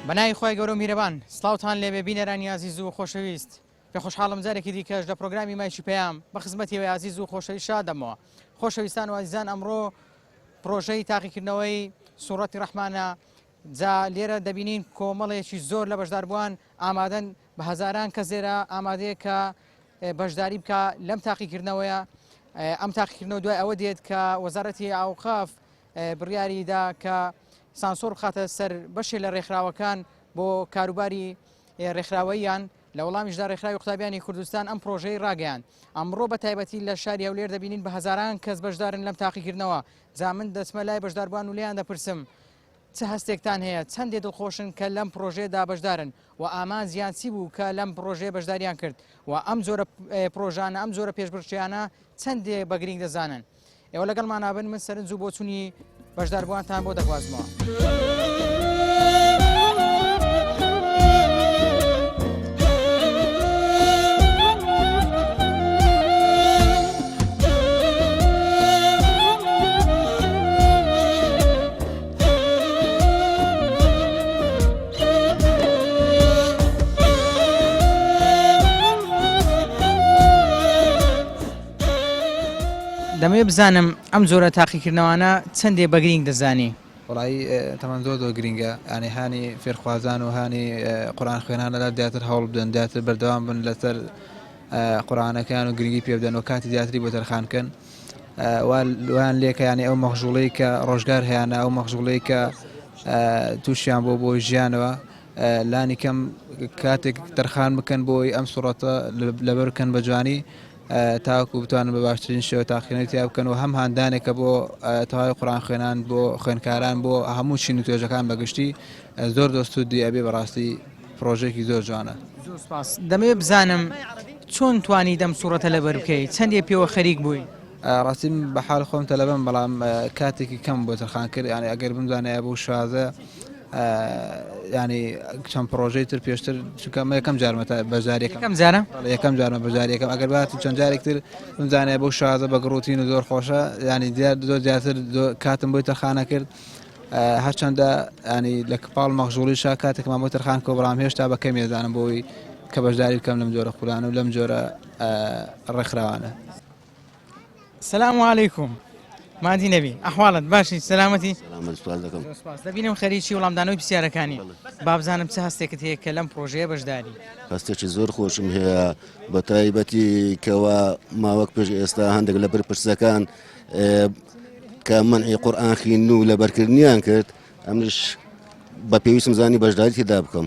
بەناوی خوای گەورە و میرەبان سڵاوتان لێبێ بینەرانی ئازیز و خۆشەویست پێ خۆشحاڵم جارێکی دیکەش لە پرۆگرامی مایکی پەیام بە خزمەتی ئێوەی ئازیز و خۆشەویست شادەمەوە خۆشەویستان و ئازیزان ئەمڕۆ پرۆژەی تاقیکردنەوەی سوڕەتی ڕەحمانە جا لێرە دەبینین کۆمەڵێکی زۆر لە بەشداربووان ئامادەن بە هەزاران کەس لێرە ئامادەیە کە بەشداری بکە لەم تاقیکردنەوەیە ئەم تاقیکردنەوە دوای ئەوە دێت کە وەزارەتی ئاوقاف بڕیاری دا کە سانسۆر بخاتە سەر بەشێ لە ڕێکخراوەکان بۆ کاروباری ڕێکخراوەییان لە وەڵامیشدا ڕێکخراوی قوتابیانی کوردستان ئەم پرۆژەی ڕاگەیان ئەمڕۆ بە تایبەتی لە شاری هەولێر دەبینین بە هەزاران کەس بەشدارن لەم تاقیکردنەوە جا من دەچمە لای بەشداربووان و لێیان دەپرسم چ هەستێکتان هەیە چەندێ دڵخۆشن کە لەم پرۆژەیەدا بەشدارن و ئامانجیان چی بوو کە لەم پرۆژەیە بەشداریان کرد و ئەم جۆرە پرۆژانە ئەم جۆرە پێشبڕکێیانە چەندێ بە گرینگ دەزانن ئێوە لەگەڵمانا بن من سەرنج و بۆچوونی بەشداربووانتان بۆ دەگوازمەوە. دەمەوێت بزانم ئەم جۆرە تاقیکردنەوانە چەندێ بە گرینگ دەزانی؟ وەڵایی تەمان زۆر زۆر گرینگە یانی هانی فێرخوازان و هانی قورئان خوێنان لەلا زیاتر هەوڵ بدەن زیاتر بەردەوام بن لەسەر قورئانەکان و گرنگی پێ بدەن و کاتی زیاتری بۆ تەرخان بکەن وایان لێکە یانی ئەو مەخژوڵەی کە ڕۆژگار هەیانە ئەو مەخژوڵەی کە تووشیان بۆ بۆ ژیانەوە لانی کەم کاتێک تەرخان بکەن بۆی ئەم سوڕەتە لەبەر بکەن بە جوانی تاوەکو بتوانن بە باشترین شێوە تاقیکردنەوەی تیا بکەن و هەم هاندانێکە بۆ تەواوی قورئان خوێنان بۆ خوێندکاران بۆ هەموو چین و توێژەکان بەگشتی زۆر زۆر سوودی ئەبێ بەڕاستی پرۆژێکی زۆر جوانە. زۆر سوپاس دەمەوێت بزانم چۆن توانی دەم سوڕەتە لەبەر بکەی چەندێ پێوە خەریک بووی؟ ڕاستی من بە حال خۆم تەلەبەم بەڵام کاتێکی کەم بۆ تەرخان کرد یعنی ئەگەر بمزانایە بۆ شازە ینی چەند پرۆژەی تر پێشتر چونکە ئەمە یەکەم جارمە تا بەشداری یەکەم یەکەم جارە بەڵێ یەکەم جارمە بەشداری یەکەم ئەگەر بات چەند جارێک تر بمزانایە بۆ شازە بە گڕوتین و زۆر خۆشە ینی دیار زۆر زیاتر زۆر کاتم بۆی تەرخانە کرد هەرچەندە ینی لە پاڵ مەغژوڵیشا کاتێکمان بۆ تەرخان کۆ بەڵام هێشتا بە کەمی دەزانم بۆی کە بەشداری بکەم لەم جۆرە خولانە و لەم جۆرە ڕێکخراوانە. سلام علیکم مادی نەبی ئەحواڵت باشی سەلامەتی سەلامەت سوپاس دەکەم زۆر سوپاس دەبینم خەریکی وەڵامدانەوەی پرسیارەکانی با بزانم چ هەستێکت هەیە کە لەم پرۆژەیە بەشداری هەستێکی زۆر خۆشم هەیە بە تایبەتی کەوا ماوەک پێش ئێستا هەندێک لە بەرپرسەکان کە مەنعی قورئان خوێندن و لەبەرکردنیان کرد ئەمنیش بە پێویستم زانی بەشداری تێدا بکەم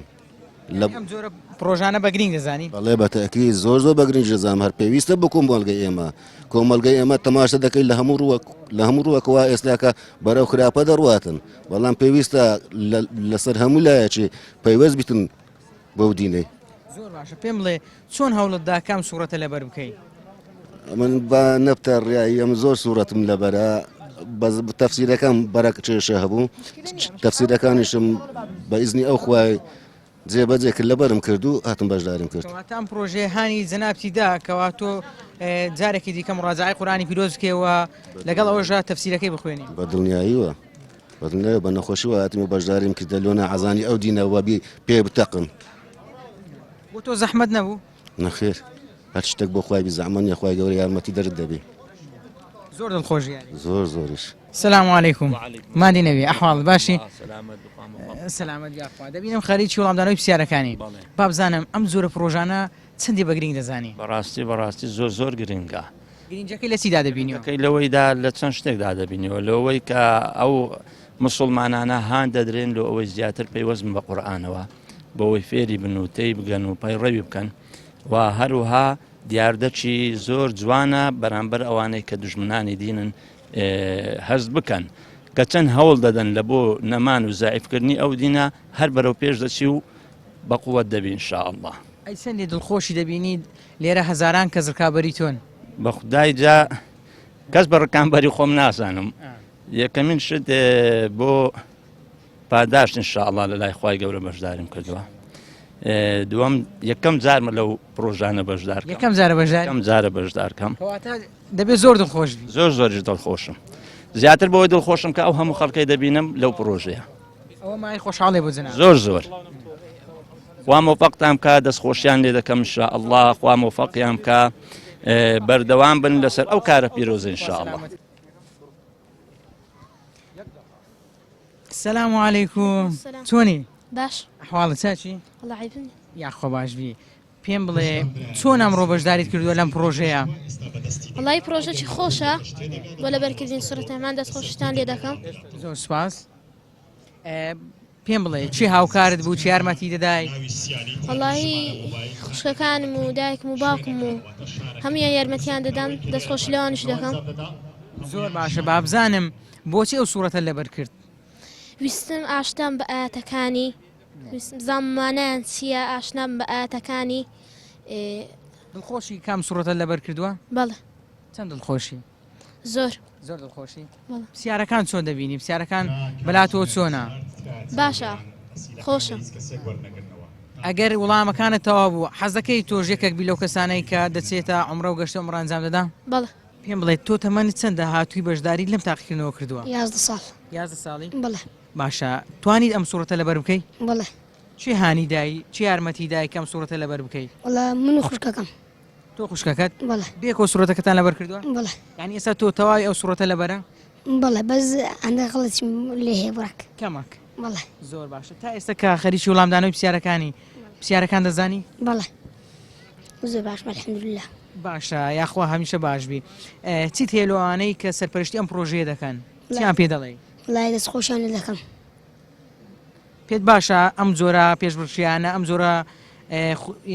لە ئەم جۆرە پرۆژانە بە گرینگ دەزانی؟ بەڵێ بە تەئکید زۆر زۆر بە گرنگ دەزانم هەر پێویستە بۆ کۆمەڵگەی ئێمە کۆمەڵگەی ئێمە تەماشا دەکەی لە هەموو ڕووەک لە هەموو ڕووەکەوە ئێستاکە بەرەو خراپە دەڕواتن بەڵام پێویستە لەسەر هەموو لایەکی پەیوەست بیتن بەو دینەی. زۆر باشە پێم بڵێ چۆن هەوڵت دا کام سوڕەتە لەبەر بکەی؟ من بە نەبتە ڕیایی ئەم زۆر سوڕەتم لەبەرە بەس تەفسیرەکەم بەرەک کێشە هەبوو تەفسیرەکانیشم بە ئیزنی ئەو خوای جێبەجێ کرد لەبەرم کرد و هاتم بەشداریم کرد. کەواتە ئەم پرۆژەیە هانی جەنابتی دا کەوا تۆ جارێکی دیکە مڕاجەعەی قورئانی پیرۆز بکەی و لەگەڵ ئەوەشدا تەفسیرەکەی بخوێنی. بە دڵنیاییوە بە دڵنیاییەوە بە نەخۆشیوە هاتم و بەشداریم کرد لۆ ناحەزانی ئەو دینە وە پێ بتەقم. بۆ تۆ زەحمەت نەبوو؟ نەخێر هەر شتێک بۆ خوای بی زەحمەت نیە خوای گەورە یارمەتی دەرت دەبی. زۆر دڵخۆشی یاری. زۆر زۆریش. سلام علیکم مادی نەبی ئەحواڵت باشی سەلامەت یاخوا دەبینم خەریکی وەڵامدانەوەی پرسیارەکانی با بزانم ئەم جۆرە پرۆژانە چەندی بە گرنگ دەزانی؟ بەڕاستی بەڕاستی زۆر زۆر گرنگە. گرنگەکەی لە چیدا دەبینیەوە؟ گرنگەکەی لەوەیدا لە چەند شتێکدا دەبینیەوە لەوەی کە ئەو مسوڵمانانە هان دەدرێن لۆ ئەوەی زیاتر پەیوەست بن بە قورئانەوە بۆ ئەوەی فێری بن و تێی بگەن و پەیڕەوی بکەن و هەروها دیاردەکی زۆر جوانە بەرامبەر ئەوانەی کە دوژمنانی دینن هەست بکەن کە چەند هەوڵ دەدەن لە بۆ نەمان و زائیفکردنی ئەو دینە هەر بەرەو پێش دەچی و بەقوت دەبی ان شاء اللە. ئەی چەندی دڵخۆشی دەبینی لێرە هەزاران کەس ڕکابەری تۆن؟ بەخودای جا کەس بە ڕکانبەری خۆم نازانم یەکەمین شت بۆ پاداشت ان شاء اللە لە لای خوای گەورە بەشداریم کردووە دووەم یەکەم جارمە لەو پرۆژانە بەشدار یەکەم جارە بەشدار یەکەم جارە بەشدارکەم کەواتە دەبێت زۆر دڵخۆش بی زۆر زۆریش دڵخۆشم زیاتر بەوەی دڵخۆشم کە ئەو هەموو خەڵکەی دەبینم لەو پرۆژەیە. ئەوە مایەی خۆشحاڵیە بۆ جەنابت. زۆر زۆر خوا مۆفەقتان بکا دەستخۆشیان لێ دەکەم ان شاء اللە خوا مۆفەقیان بکا بەردەوام بن لەسەر ئەو کارە پیرۆزە ان شاء اللە. سلام علیکم چۆنی باش ئەحواڵت چاکی وەڵا عەیب نیە یاخوا باش بی پێم بڵێ چۆن ئەمڕۆ بەشداریت کردووە لەم پڕۆژەیە؟ وەڵایی پڕۆژەکی خۆشە بۆ لەبەرکردنی سوڕەت ڕەحمان دەست خۆشتان لێ دەکەم. زۆر سوپاس. پێم بڵێ چی هاوکارت بوو چی یارمەتی دەدای؟ وەڵایی خوشکەکانم و دایکم و باوکم و هەموویان یارمەتیان دەدام دەست خۆشی لەوانیش دەکەم. زۆر باشە بابزانم بۆچی ئەو سوڕەتە لەبەر کرد؟ ویستم ئاشتام بە ئایەتەکانی ویستم بزانم مانایان چییە ئاشنام بە ئایەتەکانی دڵخۆشی کام سوڕەتە لەبەر کردووە؟ بەڵێ. چەند دڵخۆشی؟ زۆر. زۆر دڵخۆشی؟ پرسیارەکان چۆن دەبینی؟ پرسیارەکان بەلاتەوە چۆنە؟ باشە خۆشە. ئەگەر وڵامەکانت تەواو بوو حەز دەکەی تۆش یەکێک بی لەو کەسانەی کە دەچێتە عومرە و گەشتی عومرە ئەنجام دەدا؟ بەڵێ. پێم بڵێ تۆ تەمەنت چەندە هاتووی بەشداریت لەم تاقیکردنەوە کردووە؟ 11 ساڵ. 11 ساڵی؟ بەڵێ. باشە توانیت ئەم سوڕەتە لەبەر بکەی؟ بەڵێ. کێ هانی دای کێ یارمەتی دای کە ئەم سوڕەتە لەبەر بکەی؟ وەڵا من و خوشکەکەم. تۆ خوشکەکەت؟ بەڵێ. بێکەوە سوڕەتەکەتان لەبەر کردووە؟ بەڵێ. یانی ئێستا تۆ تەواوی ئەو سوڕەتە لەبەرە؟ بەڵێ بەس هەندێک غەڵەتیم لێ هەیە براک. کەمەک. بەڵێ. زۆر باشە تا ئێستا کە خەریکی وڵامدانەوەی پرسیارەکانی پرسیارەکان دەزانی؟ بەڵێ زۆر باشم الحمدللە. باشە یاخوا هەمیشە باش بی. چیت هەیە لۆ ئەوانەی کە سەرپەرشتی ئەم پڕۆژەیە دەکەن چیان پێ دەڵێی؟ وەڵای دەست خۆشیان لێ دەکەم. پێت باشە ئەم جۆرە پێشبڕکێیانە ئەم جۆرە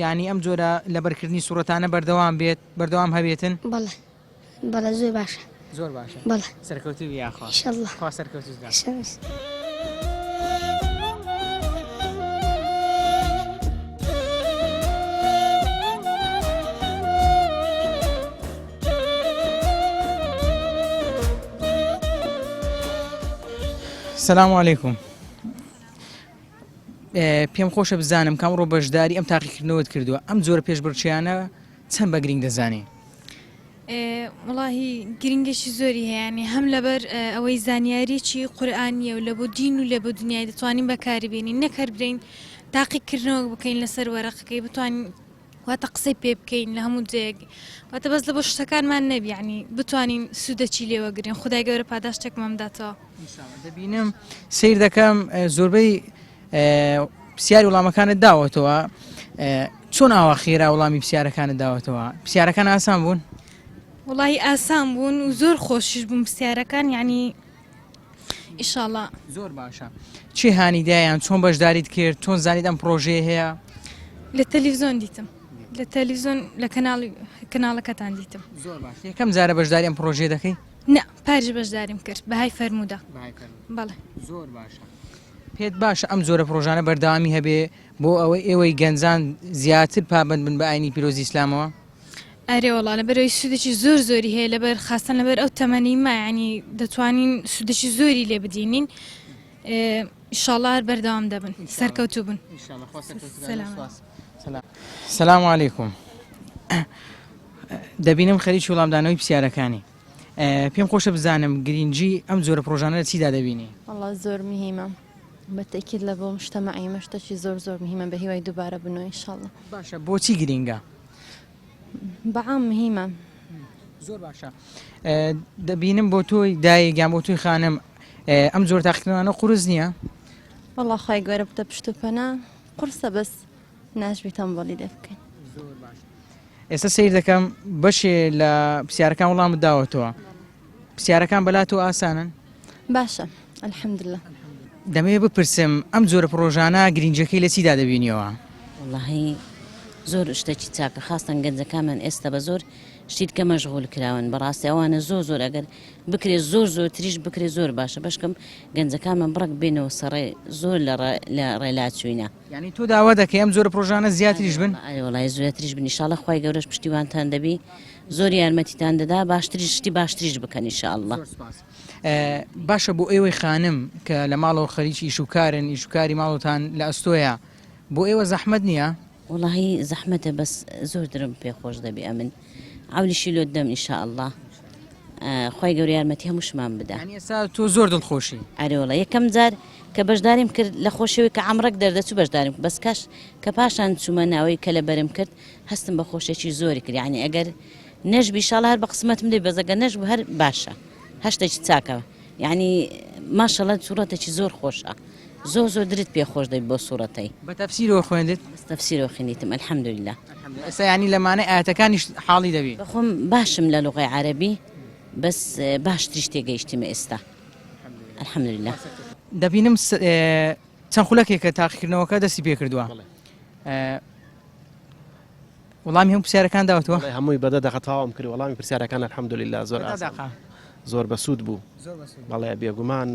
یانی ئەم جۆرە لەبەرکردنی سوڕەتانە بەردەوام بێت بەردەوام هەبێتن؟ بەڵێ بەڵێ زۆر باشە. زۆر باشە. بەڵێ. سەرکەوتوو بی یاخوا. ئینشەڵڵا. خوا سەرکەوتووت کا. ئینشەڵڵا. سلام علیکم پێم خۆشە بزانم کام ڕۆ بەشداری ئەم تاقیکردنەوەت کردووە ئەم جۆرە پێشبڕکێیانە چەند بە گرنگ دەزانی؟ وەڵاهی گرنگێکی زۆری هەیە یانی هەم لەبەر ئەوەی زانیاریی قورئانیە و لە بۆ دین و لە بۆ دنیای دەتوانین بەکاری بێنین نەک هەر برێین تاقیکردنەوە بکەین لەسەر وەرەقەکەی بتوانین واتە قسەی پێ بکەین لە هەموو جێیەک واتە بەس لە بۆ شتەکانمان نەبی یانی بتوانین سوودەکی لێ وەگرین خودای گەورە پاداشتێکمان بداتەوە. دەبینم سیر دەکەم زۆربەی پرسیاری وڵامەکانت داوەتەوە چۆن ئاوا خێرا وڵامی پرسیارەکانت داوەتەوە پرسیارەکان ئاسان بوون؟ وڵی ئاسان بوون و زۆر خۆشیش بوون پرسیارەکان یعنی ئیشاڵا. زۆر باشە چی هانی دایان چۆن بەشداریت کرد چۆن زانیت ئەم پرۆژەیە هەیە؟ لە تەلەڤزیۆن دیتم لە تەلەڤزیۆن لە کەناڵی کەناڵەکەتان دیتم. زۆر باش یەکەم جارە بەشداری ئەم پرۆژەیە دەکەی؟ نا پاریش بەشداریم کرد بەهای فەرموودە. بەڵێ. زۆر باشە پێت باشە ئەم جۆرە پرۆژانە بەردەوامی هەبێ بۆ ئەوەی ئێوەی گەنجان زیاتر پابەند بن بە ئاینی پیرۆزی ئیسلامەوە؟ ئەرێ وەڵا لەبەرئەوەی سوودێکی زۆر زۆری هەیە لەبەر خاستەن لەبەر ئەو تەمەنەی ما یانی دەتوانین سوودێکی زۆری لێ بدینین ئیشاڵا هەر بەردەوام دەبن سەرکەوتوو بن سلام علیکم دەبینم خەریکی وڵامدانەوەی پرسیارەکانی پێم خۆشە بزانم گرنگی ئەم جۆرە پرۆژانە لە چیدا دەبینی؟ وەڵا زۆر مهمە بە تەکید لە بۆ مجتەمەعی ئێمە شتەکی زۆر زۆر مهمە بە هیوای دووبارە بنەوە ئینشاڵڵا. باشە بۆچی گرینگە؟ بەعام مهمە. زۆر باشە دەبینم بۆ تۆی دایک یان بۆ تۆی خانم ئەم جۆر تاقیکردنەوانە قورس نییە؟ وەڵا خوای گەورە بتە پشت و پەنا قورسە بەس ناشبی تەمبەڵی لێ بکەین. زۆر باش ئێستا سیر دەکەم بەشێ لە پرسیارەکان وڵامت داوەتەوە پرسیارەکان بەلا تۆ ئاسانن؟ باشە الحمدللە. دەمەوێت بپرسم ئەم جۆرە پڕۆژانە گرینگیەکەی لە چیدا دەبینیەوە؟ وەڵاهی زۆر شتەکی چاکە خاستەن گەنجەکانمان ئێستا بە زۆر شتی دیکە مەشغول کراون بەڕاستی ئەوانە زۆر زۆر ئەگەر بکرێ زۆر زۆرتریش بکرێ زۆر باشە بەشکم گەنجەکانمان بڕەک بێنەوە سەڕێ زۆر لە لە ڕێ لاچوینە. یانی تۆ داوا دەکەی ئەم جۆرە پڕۆژانە زیاتریش بن؟ ئەرێ وەڵاهی زۆرتریش بن ئیشاڵا خوای گەورەش پشتیوانتان دەبی زۆر یارمەتیتان دەدا باشتریش شتی باشتریش بکەن ئیشاڵڵا. زۆر سوپاس. باشە بۆ ئێوەی خانم کە لە ماڵەوە خەریکی ئیش و کارن ئیش و کاری ماڵتان لە ئەستۆیە بۆ ئێوە زەحمەت نییە؟ وەڵاهی زەحمەتە بەس زۆر درم پێ خۆش دەبی ئەمن عەولیشی لۆت دەم ان شاء اللە خوای گەورە یارمەتی هەمووشمان بدا. یانی ئێستا تۆ زۆر دڵخۆشی؟ ئەرێ وەڵا یەکەم جار کە بەشداریم کرد لە خۆشیەوەی کە عەمرەک دەردەچوو بەشداریم کرد بەس کاش کە پاشان چوومە ناوەی کە لەبەرم کرد هەستم بە خۆشیەکی زۆری کرد یانی ئەگەر نەشبی ئیشاڵا هەر بە قسمەتم دێ بەس ئەگەر نەشبوو هەر باشە هەر شتێکی چاکە یانی ماشەڵا سوڕەتێکی زۆر خۆشە زۆر زۆر درت پێ خۆش دەبی بۆ سوڕەتەی. بە تەفسیرەوە خوێندت؟ بەس تەفسیرەوە خوێندیتم الحمدللە. الحمدللە ئێستا یانی لە مانای ئایەتەکانیش حاڵی دەبی؟ بەخۆم باشم لە لوغەی عەرەبی بەس باشتریش تێگەیشتیمە ئێستا الحمدللە. دەبینم چەند خولەکێکە تاقیکردنەوەکە دەستی پێکردووە وەڵامی هەموو پرسیارەکان داوەتەوە؟ هەمووی بەدە دەقە تەواوم کرد وەڵامی پرسیارەکان الحمدللە زۆر ئاسان زۆر بەسوود بوو بەڵێ بێگومان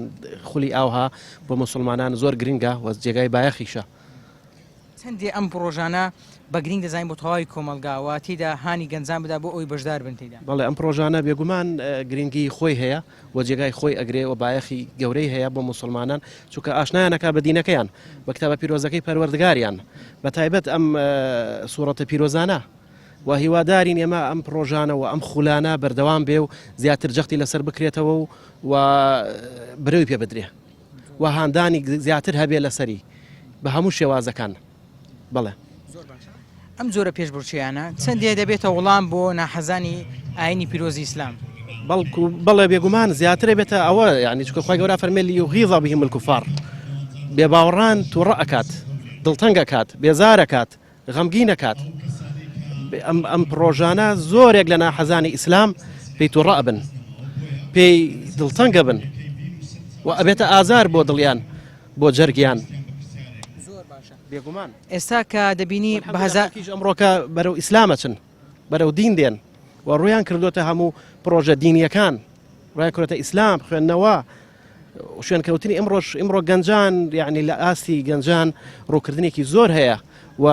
خولی ئاوها بۆ مسلمانان زۆر گرنگە وە جێگای بایەخیشە. چەندێ ئەم پڕۆژانە بە گرینگ دەزانین بۆ تەواوی کۆمەڵگا و تێیدا هانی گەنجان بدا بۆ ئەوەی بەشدار بن تێیدا؟ بەڵێ ئەم پڕۆژانە بێگومان گرینگی خۆی هەیە و جێگای خۆی ئەگرێ و بایەخی گەورەی هەیە بۆ موسڵمانان چونکە ئاشنایان ئەکا بە دینەکەیان بە کتابە پیرۆزەکەی پەروەردگاریان بە تایبەت ئەم سوڕەتە پیرۆزانە و هیوادارین ئێمە ئەم پڕۆژانە و ئەم خولانە بەردەوام بێ و زیاتر جەختی لەسەر بکرێتەوە و و برەوی پێ بدرێ. و هاندانی زیاتر هەبێ لەسەری بە هەموو شێوازەکان بەڵێ. زۆر باشە ئەم جۆرە پێشبڕکێیانە چەندێ دەبێتە وڵام بۆ ناحەزانی ئاینی پیرۆزی ئیسلام؟ بەڵکو بەڵێ بێگومان زیاترە بێتە ئەوە یعنی چونکە خوای گەورە فەرمێ لیغیظ بهم الکفار بێباوەڕان تووڕە ئەکات دڵتەنگ ئەکات بێزار ئەکات غەمگین ئەکات ئەم ئەم پڕۆژانە زۆرێک لە ناحەزانی ئیسلام پێی توڕە ئەبن پێی دڵتەنگ ئەبن و ئەبێتە ئازار بۆ دڵیان بۆ جەرگیان زۆر باشە بێگومان ئێستا کە دەبینی بە هەزار کیش ئەمڕۆکە بەرەو ئیسلام ئەچن بەرەو دین دێن و ڕویان کردوتە هەموو پڕۆژە دینیەکان ڕویان کردوتە ئیسلام خوێندنەوە شوێنکەوتنی ئمڕۆش ئمڕۆ گەنجان یعنی لە ئاستی گەنجان ڕووکردنێکی زۆر هەیە و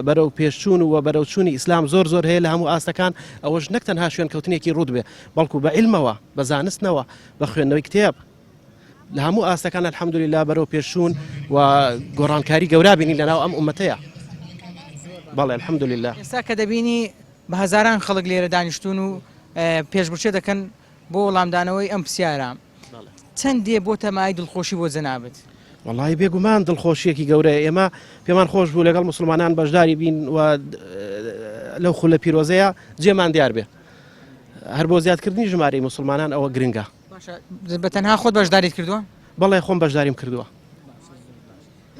بەرەو پێشچوون و بەرەو چوونی ئیسلام زۆر زۆر هەیە لە هەموو ئاستەکان ئەوەش نەک تەنها شوێنکەوتنێکی ڕوت بێ بەڵکو بە علمەوە بە زانستنەوە بە خوێندنەوەی کتێب لە هەموو ئاستەکان الحمدلله بەرەو پێشچوون و گۆڕانکاری گەورا بینی لەناو ئەم ئومەتەیە بەڵێ الحمدلله ئێستا کە دەبینی بە هەزاران خەڵک لێرە دانیشتوون و پێشبڕکێ دەکەن بۆ وەڵامدانەوەی ئەم پرسیارە چەند دێ بۆتە مایەی دڵخۆشی بۆ جەنابت؟ وەڵاهی بێگومان دڵخۆشیەکی گەورەیە ئێمە پێمان خۆش بوو لەگەڵ موسڵمانان بەشداری بین و لەو خولە پیرۆزەیە جێمان دیار بێ هەر بۆ زیادکردنی ژمارەی موسڵمانان ئەوە گرنگە. باشە بە تەنها خۆت بەشداریت کردووە؟ بەڵێ خۆم بەشداریم کردووە.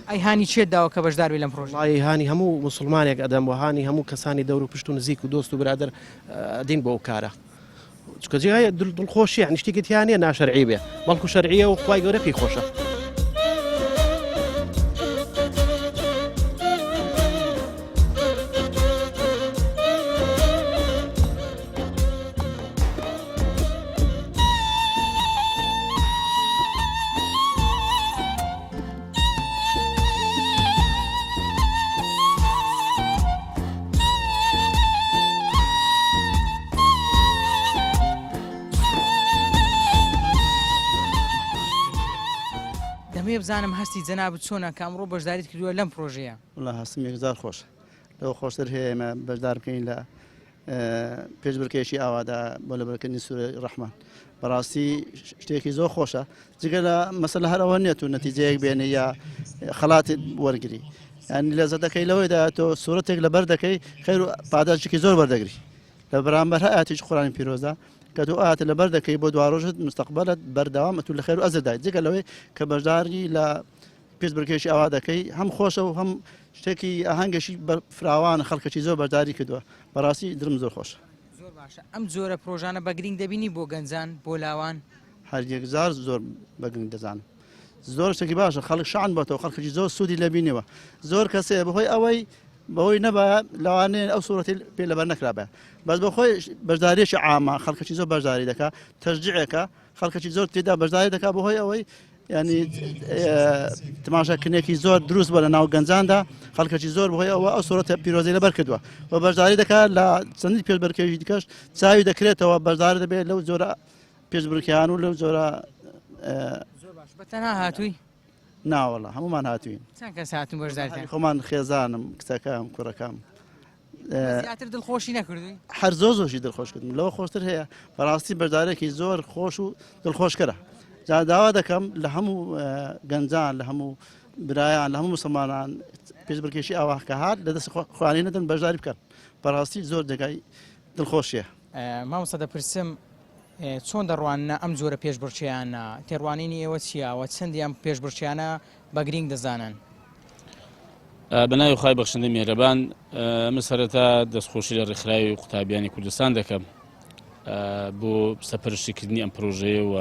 ئەی هانی چێت داوە کە بەشدار بی لەم پرۆژەیە؟ وەڵاهی هانی هەموو موسڵمانێک ئەدەم و هانی هەموو کەسانی دەور و پشت و نزیک و دۆست و برادەر ئەدەین بۆ ئەو کارە. چونکە جێگای دڵخۆشیە یعنی شتێکی تیا نییە ناشەرعی بێ بەڵکو شەرعیە و خوای گەورە پێی خۆشە. دەمەوێ بزانم هەستی جەنابت چۆنە کە ئەمڕۆ بەشداریت کردووە لەم پرۆژەیە؟ وەڵا هەستم یەکجار خۆشە لەوە خۆشتر هەیە ئێمە بەشدار بکەین لە پێشبرکێکی ئاوادا بۆ لەبەرکردنی سوورەی ڕەحمان بەڕاستی شتێکی زۆر خۆشە جگە لە مەسەلە هەر ئەوە نییە تو نەتیجەیەک بێنی یا خەڵاتت وەرگری یعنی لەزەتەکەی لەوەیدا تۆ سوورەتێک لەبەر دەکەی خێر و پاداشتێکی زۆر وەردەگری لە بەرامبەر هەر ئاەتێکی قورآانی پیرۆزدا کە تۆ ئاەتە لەبەر دەکەی بۆ دواڕۆژت مستەقبلت بەردەوام ئەتو لە خێر و ئەجردای جگە لەوەی کە بەشداری لە پێشبرکێکی ئاوا دەکەی هەم خۆشە و هەم شتێکی ئاهەنگێکی فراوان خەڵکەکی زۆر بەشداری کردووە بەڕاستی درم زۆر خۆشە. زۆر باشە ئەم جۆرە پرۆژانە بە گرینگ دەبینی بۆ گەنجان بۆ لاوان؟ هەر یەکجار زۆر بە گرنگ دەزانم زۆر شتێکی باشە خەڵک شان بۆتەوە خەڵکێکی زۆر سوودی لەبینیوە زۆر کەسێ بەهۆی ئەوەی بەهۆی نەبا لەوانەیە ئەو سوورەتی پێ لەبەر نەکرابە بەس بەخۆی بەشداریەکی عامە خەڵکەکی زۆر بەشداری دەکا تەشجیعێکە خەڵکەکی زۆر تێدا بەشداری دەکا بەهۆی ئەوەی ینی تماشاکردنێکی زۆر دروست بە لە ناو گەنجاندا خەڵکەکی زۆر بەهۆی ئەوە ئەو سوورەتە پیرۆزی لەبەر کردووە و بەشداری دەکات لە چەندی پێشبەرکێژی دیکەش چاوی دەکرێتەوە بەشدار دەبێت لەو جۆرە پێشبرکیان و لەو جۆرە زۆر باش بە تەنها هاتووی؟ ناوەڵە هەمومان هاتوین چەند کەس هاتون بەشدارتان؟ خۆمان خێزانم کچەکەم کوڕەکەم زیاتر دڵخۆشی نەکردووی؟ هەر زۆر زۆشی دڵخۆش کردم لەوە خۆشتر هەیە بەڕاستی بەشدارێکی زۆر خۆش و دڵخۆشکەرە. جا داوا دەکەم لە هەموو گەنجان لە هەموو برایان لە هەموو مسلمانان پێشبڕکێشی ئاوا کە هات لە دەست خۆیانی نەدەن بەشداری بکەن بەڕاستی زۆر جێگای دڵخۆشیە. مامۆستا دەپرسم چۆن دەڕواننە ئەم جۆرە پێشبڕکێیانە؟ تێڕوانینی ئێوە چییە و چەندی ئەم پێشبڕکێیانە بە گرینگ دەزانن؟ بە ناوی خوای بەخشندەی میهرەبان من سەرەتا دەستخۆشی لە ڕێکخراوی قوتابیانی کوردستان دەکەم بۆ سەپەرشتیکردنی ئەم پرۆژەیە و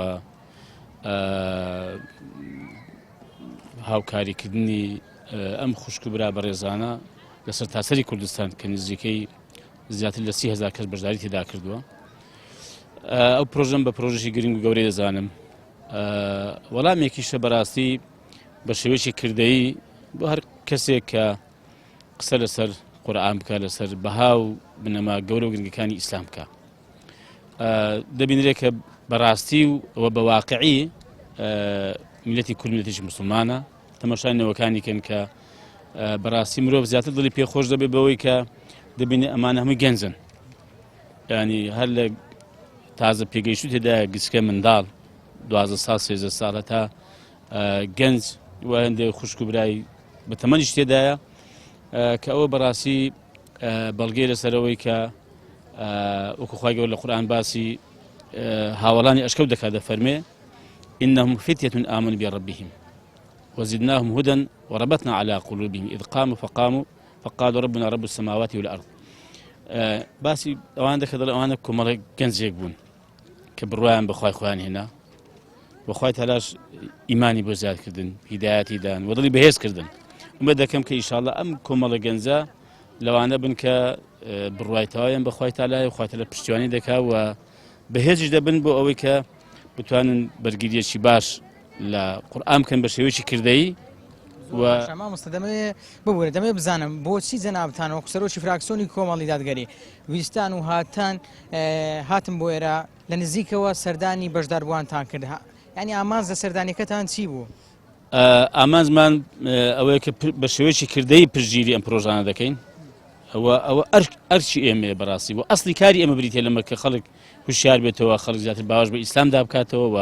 هاوکاریکردنی ئەم خوشک و برا بەڕێزانە لە سەرتاسەری کوردستان کە نزیکەی زیاتر لە 30هزار کەس بەشداری تێدا کردووە ئەو پرۆژەم بە پرۆژەی گرنگ و گەورەی دەزانم وەڵامێکیشە بەڕاستی بە شێوەیەکی کردەیی بۆ هەر کەسێک کە قسە لەسەر قورآن بکە لەسەر بەها و بنەما گەورە و گرنگەکانی ئیسلام بکە دەبینرێت کە بەڕاستی و بە واقعی میلەتی کورد میلەتێکی مسلمانە تەماشای نەوەکانی کەن کە بەڕاستی مرۆڤ زیاتر دڵی پێخۆش دەبێت بەوەی کە دەبینێ ئەمانە هەمووی گەنجن ینی هەر لە تازە پێگەیشتو تێدا گچکە منداڵ دوازە ساڵ سێزە ساڵە تا گەنج و هەندێک خوشک و برای بە تەمەنیش تێدایە کە ئەوە بەڕاستی بەڵگەی لەسەرەوەی کە وەکو خوای گەورە لە قورئان باسی هاوەڵانی ئەشکەوت دەکات دەفەرمێ إنهم فتية آمنوا بربهم وزدناهم هدى وربطنا على قلوبهم إذ قاموا فقاموا فقالوا ربنا رب السماوات والأرض باسی ئەوان دەکە دەڵێ ئەوانە کۆمەڵێک گەنجێک بوون کە بڕوایان بە خوای خۆیان هێنا و خوای تەلاش ئیمانی بۆ زیاد کردن هیدایەتی دان و دڵی بەهێز کردن ئومێد دەکەم کە ئیشاڵە ئەم کۆمەڵە گەنجە لەوانە بن کە بڕوای تەواویان بە خوای تالای و خوای تەلا پشتیوانی دەکا و بەهێزیش دەبن بۆ ئەوەی کە بتوانن بەرگریەکی باش لە قورئان بکەن بە شێوەیەکی کردەیی و مامۆستا دەمەوێ ببورە دەمەوێ بزانم بۆچی جەنابتان وەکو سەرۆکی فراکسیۆنی کۆمەڵی دادگەری ویستان و هاتان هاتن بۆ ئێرە لە نزیکەوە سەردانی بەشداربووانتان کرد یعنی ئامانج لە سەردانیەکەتان چی بوو؟ ئامانجمان ئەوەیە کە بە شێوەیەکی کردەی پشتگیری ئەم پرۆژانە دەکەین ئەوە ئەوە ئەرکی ئێمەیە بەڕاستی و ئەسلی کاری ئێمە بریتە لەمە کە خەڵک هوشیار بێتەوە خەڵک زیاتر باوەش بە ئیسلامدا بکاتەوە و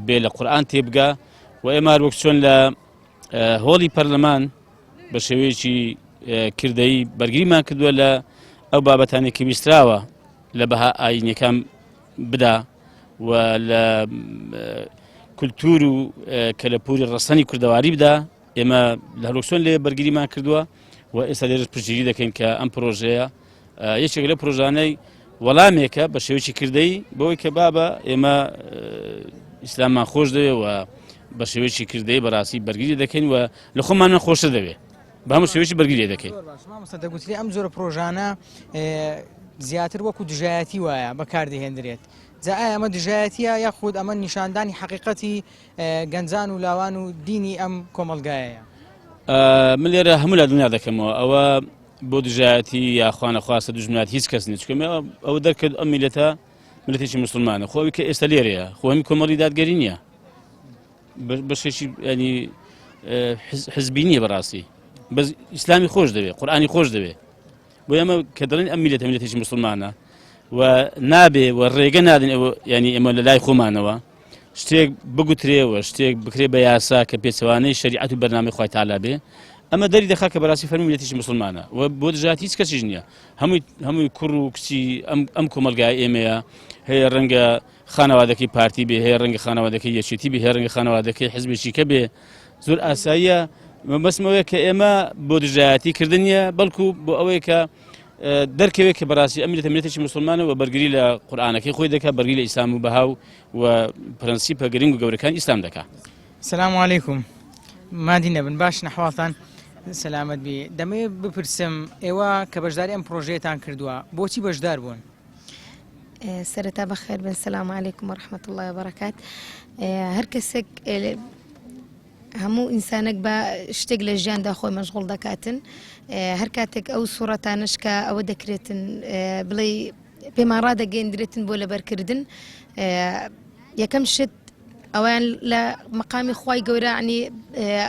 بێ لە قورئان تێبگا و ئێمە هەر وەک چۆن لە هۆڵی پەرلەمان بە شێوەیەکی کردەیی بەرگریمان کردووە لە ئەو بابەتانێک کە ویستراوە لە بەها ئاینەکان بدا و لە کولتور و کەلەپوری ڕەسەنی کوردەواری بدا ئێمە لە هەلوکسۆن لێ بەرگریمان کردووە و ئێستا لێرەش پشتگیری دەکەین کە ئەم پرۆژەیە یەکێک لە پرۆژانەی وەڵامێکە بە شێوەیەکی کردەی بۆی کە بابە ئێمە ئیسلاممان خۆش دەوێ و بە شێوەیەکی کردەی بەڕاستی بەرگری دەکەین و لە خۆمانە خۆشتر دەوێ بە هەموو شێوەیەکی بەرگری دەکەین. مامۆستا دەگوترێ ئەم جۆرە پرۆژانە زیاتر وەکو دژایەتی وایە بەکاردەهێندرێت جا ئایا ئەمە دژایەتیە یاخود ئەمە نیشاندانی حەقیقەتی گەنجان و لاوان و دینی ئەم کۆمەڵگایەیە؟ من لێرە هەموو لا دنیا دەکەمەوە ئەوە بۆ دژایەتی یا خوانەخواستە دوژمنات هیچ کەس نیە چونکە ئەوە دەرکرد ئەم میلەتە میلەتێکی مسلمانە خۆ ئەوی کە ئێستا لێرەیە خۆ هەمی کۆمەڵی دادگەری نییە بەشێکی ینی حزبی نییە بەڕاستی بەس ئیسلامی خۆش دەوێت قورآانی خۆش دەوێت بۆ ئێمە کە دەڵێن ئەم میلەتە میلەتێکی مسلمانە و نابێ و ڕێگە نادن ئەوە ینی ئێمە لە لای خۆمانەوە شتێک بگوترێ و شتێک بکرێ بە یاسا کە پێچەوانەی شەریعەت و بەرنامەی خوای تەعالا بێ ئەمە دەری دەخا کە بەڕاستی فەرمی میلەتێکی مسلمانە و بۆ دژایەتی هیچ کەسیش نییە هەمووی هەمووی کوڕ و کچی ئەم ئەم کۆمەڵگای ئێمەیە هەیە ڕەنگە خانەوادەکەی پارتی بێ هەیە ڕەنگە خانەوادەکەی یەکێتی بێ هەیە ڕەنگە خانەوادەکەی حزبێکی کە بێ زۆر ئاساییە مەبەستمەوەیە کە ئێمە بۆ دژایەتی کردن نییە بەڵکو بۆ ئەوەیە کە دەرکەوێت کە بەڕاستی ئەم میللەتە میللەتێکی مسلمانە و بەرگری لە قورئانەکەی خۆی دەکات بەرگری لە ئیسلام و بەها و و پرەنسیپە گرنگ و گەورەکانی ئیسلام دەکات. سلام علیکم مادی نەبن باش نەحواڵتان سەلامەت بی دەمەوێت بپرسم ئێوە کە بەشداری ئەم پرۆژەیەتان کردووە بۆچی بەشدار بوون؟ سەرەتا بەخێر بن سلام علیکم و رحمة الله وبرکات هەر کەسێک هەموو ئینسانێک بە شتێک لە ژیاندا خۆی مەشغوڵ دەکاتن هەر کاتێک ئەو سوڕەتانش کە ئەوە دەکرێتن بڵێ پێمان ڕادەگەندرێتن بۆ لەبەرکردن یەکەم شت ئەویان لە مەقامی خوای گەورە عنی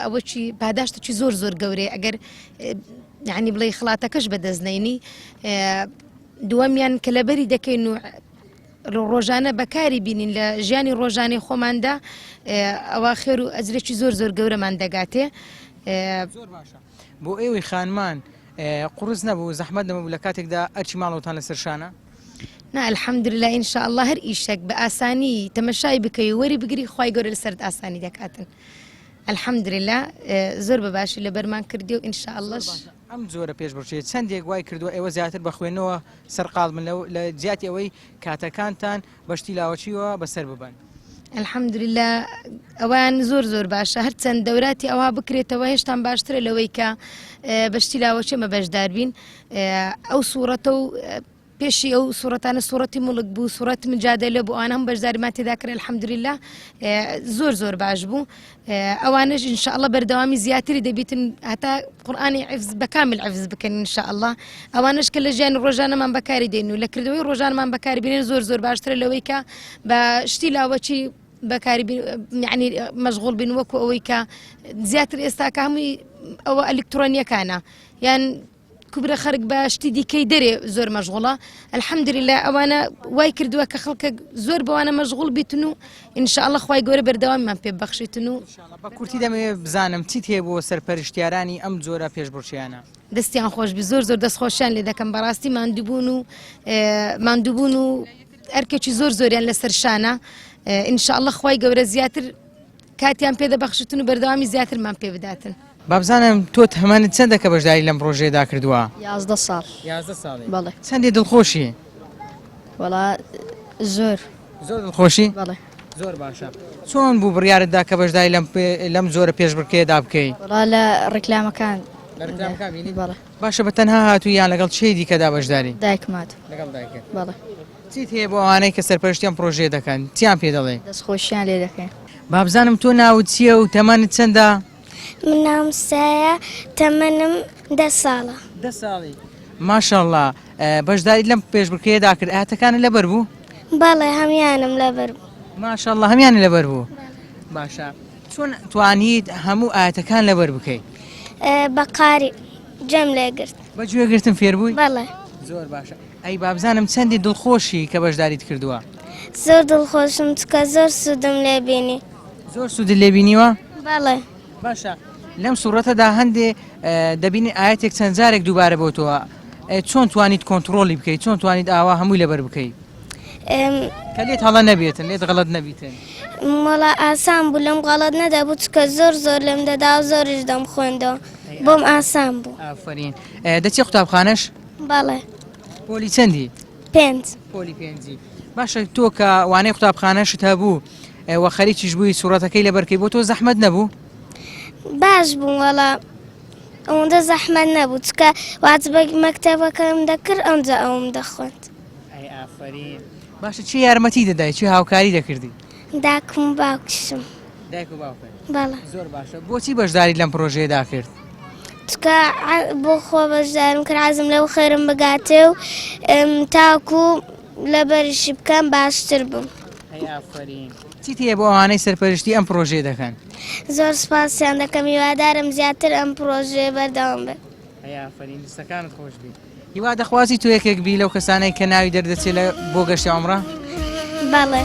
ئەوەچی پاداشتێکی زۆر زۆر گەورەیە ئەگەر یعنی بڵێ خڵاتەکەش بەدەست نینی دووەمیان کە لەبەری دەکەین و ڕۆژانە بەکاری بینین لە ژیانی ڕۆژانەی خۆماندا ئەوە خێر و ئەجرێکی زۆر زۆر گەورەمان دەگاتێ. زۆر باشە بۆ ئێوەی خانمان قوڕس نەبوو زەحمەت نەبوو لە کاتێکدا ئەرکی ماڵەوەتان لەسەر شانە؟ نا الحمدللە ان شاء اللە هەر ئیشەک بە ئاسانی تەمەشای بکەی و وەری بگری خوای گەورە لەسەرت ئاسانی دەکاتن الحمدللە زۆر بە باشی لەبەرمان کردی و ان شاء اللە ئەم جۆرە پێشبڕکێ چەندێک وای کردووە ئێوە زیاتر بە خوێندنەوە سەرقاڵ بن لە جیاتی ئەوەی کاتەکانتان بە شتی لاوەکیەوە بەسەر ببەن؟ الحمدللە ئەوان زۆر زۆر باشە هەرچەند دەوراتی ئەوها بکرێتەوە هێشتان باشترە لەوەی کە بە شتی لاوەکی ئەمە بەشدار بین ئەو سوڕەتە و پێشی ئەو سوڕەتانە سوڕەتی موڵک بوو سوڕەت مجادلە بوو ئەوانە هەم بەشداریمان تێدا کرد الحمدللە زۆر زۆر باش بوو ئەوانەش ان شاء الله بەردەوامی زیاتری دەبیتن هەتا قورئانی حفظ بە کامل حفظ بکەن ان شاء الله ئەوانەش کە لە ژیانی ڕۆژانەمان بەکاری دێن و لە کردەوەی ڕۆژانمان بەکاری بینن زۆر زۆر باشترە لەوەی کە بە شتی لاوەکی بەکاری یعنی مەشغوڵ بین وەکو ئەوەی کە زیاتر ئێستا کە هەمووی ئەوە ئەلکترۆنیەکانە یان کوبرە خەرک بە شتی دیکەی دەرێ زۆر مەشغوڵە الحمدللە ئەوانە وای کردووە کە خەڵکە زۆر بەوانە مەشغوڵ بیتن و ان شاء الله خوای گەورە بەردەوامیمان پێ ببەخشیتن و بە کورتی دەمەوێت بزانم چیت هەیە بۆ سەرپەرشتیارانی ئەم جۆرە پێشبڕکێیانە؟ دەستیان خۆش بی زۆر زۆر دەستخۆشیان لێ دەکەم بەڕاستی ماندووبوون و ماندووبوون و ئەرکێکی زۆر زۆریان لەسەر شانە ان شاء الله خوای گەورە زیاتر کاتیان پێ دەبەخشتن و بەردەوامی زیاترمان پێ بداتن. بابزانم تۆ تەمەنت چەندە کە بەشداری لەم پڕۆژەیەدا کردووە؟ 11 ساڵ. 11 ساڵی. بەڵێ. چەندی دڵخۆشی؟ وەڵا زۆر. زۆر دڵخۆشی؟ بەڵێ. زۆر باشە. چۆن بوو بڕیارت دا کە بەشداری لەم لەم جۆرە پێشبڕکێیەدا بکەی؟ وەڵا لە ڕیکلامەکان. لە ڕیکلامەکان بینیت؟ بەڵێ. باشە بە تەنها هاتووی یان لەگەڵ کێی دیکەدا بەشداری؟ دایکم هاتوو. لەگەڵ دایکت. بەڵێ. چیت هەیە بۆ ئەوانەی کە سەرپەرشتی ئەم پڕۆژەیە دەکەن چیان پێ دەڵێی؟ دەستخۆشیان لێ دەکەین. بابزانم تۆ ناوت چییە و تەمەنت چەندە؟ من ناوم سایە تەمەنم دە ساڵە. دە ساڵی ماشاءاللە بەشداریت لەم پێشبڕکێیەدا کرد ئایەتەکانت لەبەر بوو؟ بەڵێ هەموویانم لەبەر بوو. ماشاءاللە هەموویانت لەبەر بوو باشە چۆن توانیت هەموو ئایەتەکان لەبەر بکەی؟ بە قاری گوێم لێ گرت. بە گوێگرتن فێر بووی؟ بەڵێ. زۆر باشە ئەی بابزانم چەندی دڵخۆشی کە بەشداریت کردووە؟ زۆر دڵخۆشم چونکە زۆر سوودم لێ بینی. زۆر سوودت لێ بینیوە؟ بەڵێ. باشە لەم سوڕەتەدا هەندێ دەبینی ئاەتێک چەند جارێک دووبارە بۆتەوە چۆن توانیت کۆنتترۆلی بکەیت چۆن توانیت ئاوا هەمووی لەبەر بکەیت کە لێت هەڵە نەبێتن لێت غەڵت نەبیتن وەڵا ئاسان بوو لەم غەڵەت نەدەبوو چکە زۆر زۆر لێم دەدا و زۆریش دەم خوێندەوە بۆم ئاسان بوو ئافرین دەچی قوتابخانەش بەڵێ. پۆلی چەندی؟ پێنج. پۆلی پێنجی. باشە تۆ کە وانەی قوتابخانەشت هەبوو و خەریکیش بووی سوڕەتەکەی لەبەرکەی بۆ تۆ زەحمەت نەبوو؟ باش بوو وەڵا ئەوەندە زەحمەت نەبوو چکە واجبە مەکتەبەکەم دەکرد ئەمجا ئەوم دەخوێند. ئەی ئافەرین. باشە چی یارمەتی دەدای چی هاوکاری دەکردی؟ داکم و باوکیشم. دایک و باوکت؟ بەڵێ. زۆر باشە بۆچی بەشداریت لەم پرۆژەیەدا کرد؟ چونکە بۆ خۆ بەشدارم کرد حەزم لەو خێرم بگاتێ و تاکو لەبەریشی بکەم باشتر بم. ئەی ئافەرین. چیت هەیە بۆ ئەوانەی سەرپەرشتی ئەم پرۆژەیە دەکەن؟ زۆر سوپاسیان دەکەم هیوادارم زیاتر ئەم پرۆژەیە بەردەوام بێت. ئەی ئافەرین دەستەکانت خۆش بی. هیوا دەخوازی تۆ یەکێک بی لەو کەسانەی کە ناوی دەردەچێت لە بۆ گەشتی عومڕە؟ بەڵێ.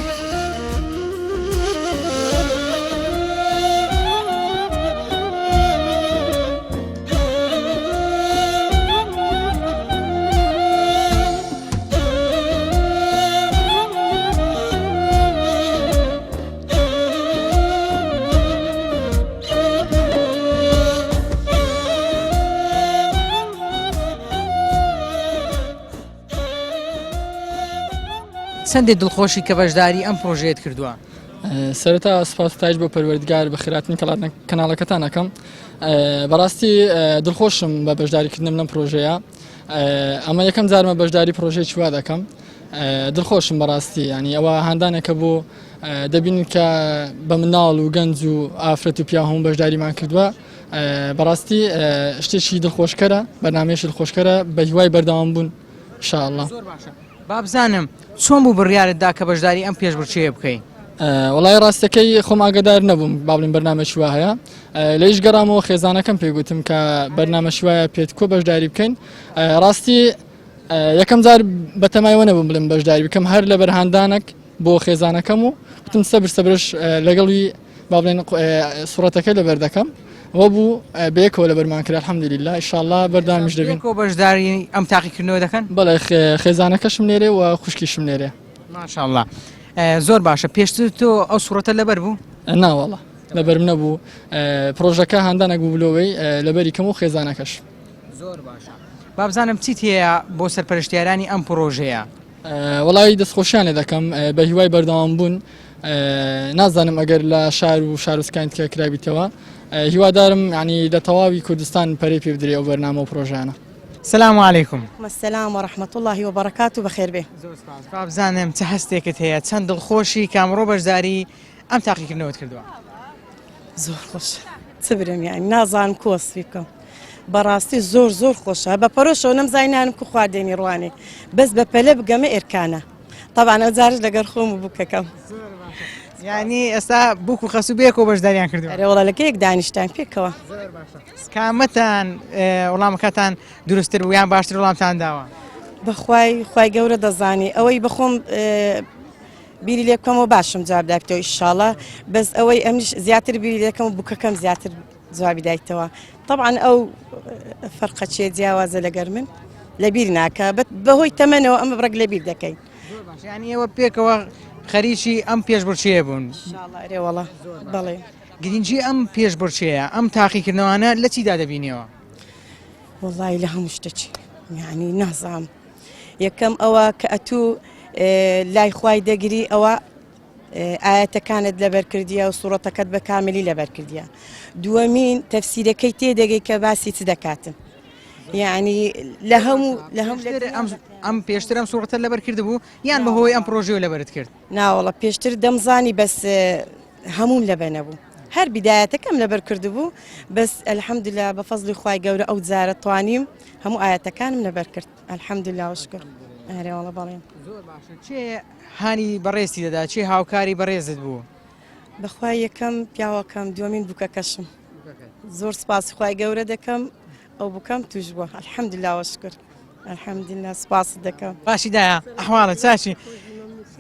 چەندێک دڵخۆشی کە بەشداری ئەم پرۆژەیەت کردووە؟ سەرەتا سپاس ستایش بۆ پەروەردگار بە خێراترین کەناڵەکەتان ئەکەم بەڕاستی دڵخۆشم بە بەشداریکردنم لەم پرۆژەیە ئەمە یەکەم جارمە بەشداری پرۆژەی چوا دەکەم دڵخۆشم بەڕاستی ینی ئەوە هاندانێکە بۆ دەبینین کە بە مناڵ و گەنج و ئافرەت و پیاو هەموو بەشداریمان کردووە بەڕاستی شتێکی دڵخۆشکەرە بەرنمەیەکی دڵخۆشکەرە بە هیوای بەردەوام بوون إن شاء الله زۆر باشە بابزانم چۆن بوو بڕیارت دا کە بەشداری ئەم پێشبڕکێیە بکەی؟ وەڵای ڕاستەکەی خۆم ئاگادار نەبووم با بڵێم بەرنامەی وا هەیە لەیش گەڕامەوە خێزانەکەم پێی گوتم کە بەرنامەی وایە پێت کۆ بەشداری بکەین ڕاستی یەکەم جار بەتەمای وە نەبووم بڵێم بەشداری بکەم هەر لەبەر هاندانێک بۆ خێزانەکەم و وتم سەبر سەبرش لەگەڵی با بڵێن سوڕەتەکە لەبەر دەکەم وە بوو بەیەکەوە لەبەرمان کرا الحمدلله ئیشاءاللە بەردامیش دەبین. بەیەکەوە بەشداری ئەم تاقیکردنەوە دەکەن؟ بەڵێ خێزانەکەشم لێرێ و خوشکیشم لێرێ. ماشاءاللە زۆر باشە پێشتر تۆ ئەو سوڕەتە لەبەر بوو؟ ناوەڵا لەبەرم نەبوو پرۆژەکە هاندانێک بوو لۆوەی لەبەری کەم و خێزانەکەش. زۆر باشە بابزانم چیت هەیە بۆ سەرپەرشتیارانی ئەم پرۆژەیە؟ وەڵی دەستخۆشیان لێ دەکەم بە هیوای بەردەوام بوون نازانم ئەگەر لە شار و شارۆچکانی تکە کرابیتەوە هیوادارم ینی لە تەواوی کوردستان پەرەی پێ بدرێ ئەو بەرنامە و پرۆژانە. سلام علیکم. السلام ورحمة اللە وبرکاته بەخێر بێ. زۆر سپاس بابزانم چ هەستێکت هەیە چەند دڵخۆشی کە ئەمڕۆ بەشداری ئەم تاقیکردنەوەت کردووە؟ زۆر خۆش چ برم یانی نازانم کو وەسفی بکەم بەڕاستی زۆر زۆر خۆشە بە پەرۆشەوە نەمزای نانم کو خواردێنی ڕوانێ بەس بە پەلە بگەمە ئێرکانە طبعا ئەو جارش لەگەر خۆم و بووکەکەم یعنی ئێستا بوک و خەسوو بێکەوە بەشداریان کردووە ئەرێ وەڵا لەکە یەک دانیشتان پێکەوە کامەتان وەڵامەکەتان دروستتر بوو یان باشتر وەڵامتان داوە بەخوای خوای گەورە دەزانی ئەوەی بەخۆم بیری لێ بکەمەوە باشم جواب دابتەوە ئیشاڵا بەس ئەوەی ئەمنیش زیاتر بیری لێکەم و بووکەکەم زیاتر جوابی دایتەوە طبعا ئەو فەرقە چێ جیاوازە لەگەر من لەبیر ناکە بەهۆی تەمەنەوە ئەمە بڕێک لەبیر دەکەین یانی ئێوە پێکەوە خەریکی ئەم پێشبڕکێیە بوون ئەرێ وەڵا بەڵێ گرنگی ئەم پێشبڕکێیە ئەم تاقیکردنەوانە لە چیدا دەبینیەوە وەڵی لە هەموو شتەکی یعنی نازام یەکەم ئەوە کە ئەتوو لای خوای دەگری ئەوە ئاەتەکانت لەبەر کردیە و سوڕەتەکەت بە کاملی لەبەر کردیە دووەمین تەفسیرەکەی تێدەگەی کە باسی چ دەکاتن یعنی لە هەموو لە هەم ئەم پێشتر ئەم سوڕەتە لەبەر کردبوو یان بەهۆی ئەم پرۆژەوە لەبەرت کرد ناوەڵە پێشتر دەمزانی بەس هەمووم لەبە نەبوو هەر بیدایەتەکەم لەبەر کردبوو بەس الحمدلله بە فەزلی خوای گەورە ئەو جارە توانیم هەموو ئاەتەکانم لەبەر کرد الحمدللە وشکر ئەرێ وەڵا بەڵێ. زۆر باشە کێ هانی بەڕێزتی دەدا کێ هاوکاری بەڕێزت بوو؟ بەخوای یەکەم پیاوەکەم دووەمین بووکەکەشم زۆر سپاسی خوای گەورە دەکەم ئەو بووکەم توش بووە الحمدللە وشکر الحمدللە سپاست دەکەم. باشی دایە ئەحواڵت چاکی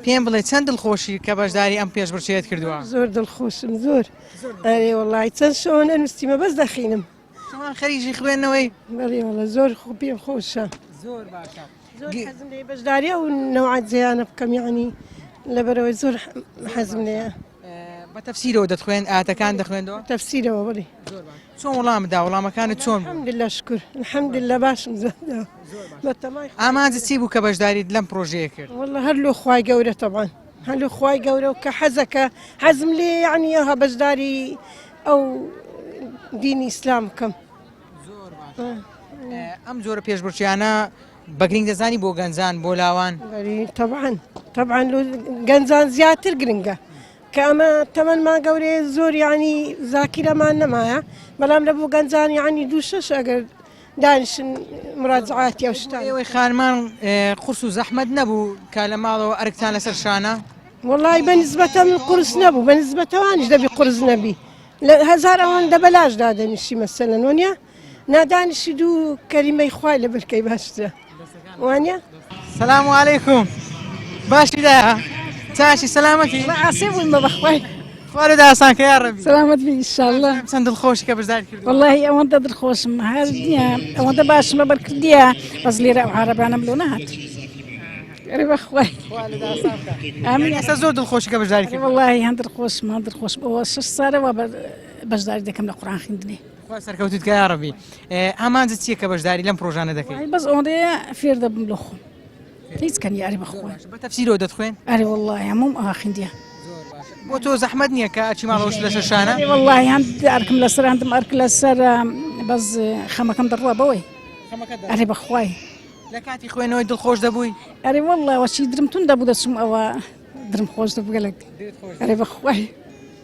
پێم بڵێ چەند دڵخۆشی کە بەشداری ئەم پێشبڕکێیەت کردووە؟ زۆر دڵخۆشم زۆر ئەرێ وەڵی چەند شەوان ئەنووسیمە بەس دەخینم شەوان خەریکی خوێندنەوەی؟ بەڵێ وەڵا زۆر خۆ پێم خۆشە. زۆر باشە. زۆر حەزم لێ بەشداری ئەو نەوعە جێیانە بکەم یعنی لەبەرەوەی زۆر حەزم لێیە. بە تەفسیرەوە دەتخوێن ئاتەکان دەخوێندەوە؟ تەفسیرەوە بەڵێ. چۆن وەڵامت دا وەڵامەکانت چۆن بوو؟ الحمدلله شکر الحمدلله باشم زۆر بەتەمای ئامانجت چی بوو کە بەشداریت لەم پرۆژەیە کرد؟ والله هەر لۆ خوای گەورە تەبعەن هەر لۆ خوای گەورە و کە حەزەکە حەزم لێ یعنی ئەوها بەشداری ئەو دینی ئیسلام بکەم. زۆر باشە ئەم جۆرە پێشبڕکێیانە بە گرنگ دەزانی بۆ گەنجان بۆ لاوان؟ تەبعەن تەبعەن لۆ گەنجان زیاتر گرنگە کە ئەمە تەمەنمان گەورەیە زۆر یعنی زاکیرەمان نەمایە بەڵام لە بۆ گەنجان یعنی دوو شەش ئەگەر دانیشن مراجعاتی ئەو شتانە. ئێوەی خانمان قورس و زەحمەت نەبوو کە لە ماڵەوە ئەرکتان لەسەر شانە؟ وەڵی بە نسبەتە من قورس نەبوو بە نسبەتەوانیش دەبی قورس نەبی لە هەزار ئەوەندە بەلاش دادەنیشی مەسەلەن وەنیە نادانیشی دوو کەریمەی خوای لە بلکەی باشترە وانە سلام علیکم باشی دایە چاشی سەلامەتی ئاسێ بووین بە بەخوای خوارە داسان کە یاڕەبی سلامت بی ئینشاءاللە چەند دڵخۆشی کە بەشداری کردووە واللهی ئەوەندە دڵخۆشم هەر نییە ئەوەندە باشمە بەرکردیە بەس لێرە ئەو عارەبانەم لۆ نەهات ئەرێ بەخوای ئامین ئێستا زۆر دڵخۆشی کە بەشداری کرد واللهی هەند دڵخۆشم هەند دڵخۆشم ئەوە شش سارە وا بەشداری دەکەم لە قورئان خوێندنێ خوا سەرکەوتوت کە یاڕەبی ئامانجت چییە کە بەشداری لەم پرۆژانە دەکەی بەس ئەوەندەیە فێر دەبم لە خۆم هیچ کەن یاری بەخوا بە تەفسیرەوە دەتخوێن ئەرێ واللهی هەمووم ئاوا خوێندیە بۆ تۆ زەحمەت نییە کە ئەچی ماڵەوەش لەسەر شانە واللهی هەند ئەرکم لەسەر هەندم ئەرک لەسەر بەس خەمەکەم دەڕوا بەوەی ئەرێ بەخوای لە کاتی خوێنەوەی دڵخۆش دەبووی؟ ئەرێ واللە وەچی درم تون دەبوو دەچوم ئەوە درم خۆش دەبوو گەلک ئەرێ بەخوای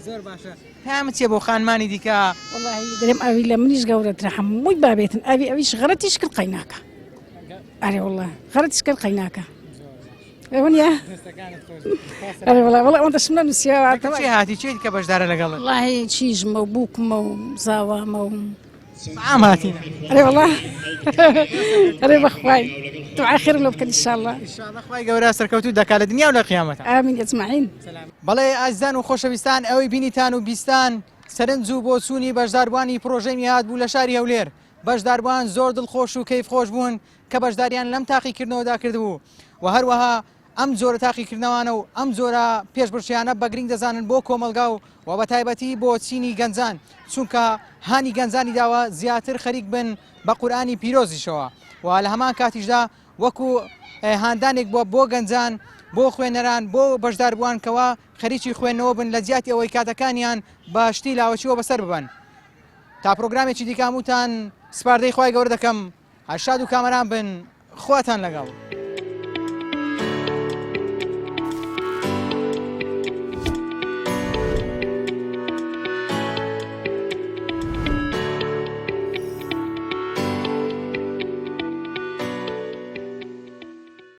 زۆر باشە پامت چیە بۆ خانمانی دیکە؟ وەڵاهی دەرێم ئەوی لە منیش گەورەترە هەمووی بابێتن ئەوی ئەویش غەرەتیش کرد قەیناکە ئەرێ واللە غەرەتیش کرد قەیناکە ئەوە نییە ئەرێ وەڵا وەڵا ئەوەندە شم نەنووسیەوە چی هاتی چیت کە بەشدارە لەگەڵت؟ وەڵاهی چیژمە و بووکمە و زاوامە و. عام هاتینە. ئەرێ وەڵا ئەرێ بەخوای دوعای خێرم لۆ بکەن ئینشاءاللە. ئینشاءاللە خوای گەورە سەرکەوتوو دەکات لە دنیا و لە قیامەتا. ئامین ئەجمەعین. بەڵێ ئازیزان و خۆشەویستان ئەوەی بینیتان و بیستان سەرنج و بۆچوونی بەشداربووانی پڕۆژەی میهاد بوو لە شاری هەولێر بەشداربووان زۆر دڵخۆش و کەیفخۆش بوون کە بەشداریان لەم تاقیکردنەوەدا کردبوو و هەروەها ئەم جۆرە تاقیکردنەوانە و ئەم جۆرە پێشبڕکێیانە بە گرنگ دەزانن بۆ کۆمەڵگا و و بە تایبەتی بۆ چینی گەنجان چونکە هانی گەنجانی داوە زیاتر خەریک بن بە قورئانی پیرۆزیشەوە و لە هەمان کاتیشدا وەکو هاندانێک بووە بۆ گەنجان بۆ خوێنەران بۆ بەشداربووان کەوا خەریکی خوێندنەوە بن لە جیاتی ئەوەی کاتەکانیان بە شتی لاوەکیەوە بەسەر ببەن تا پرۆگرامێکی دیکە هەمووتان سپاردەی خوای گەورە دەکەم هەر شاد و کامەران بن خواتان لەگەڵ.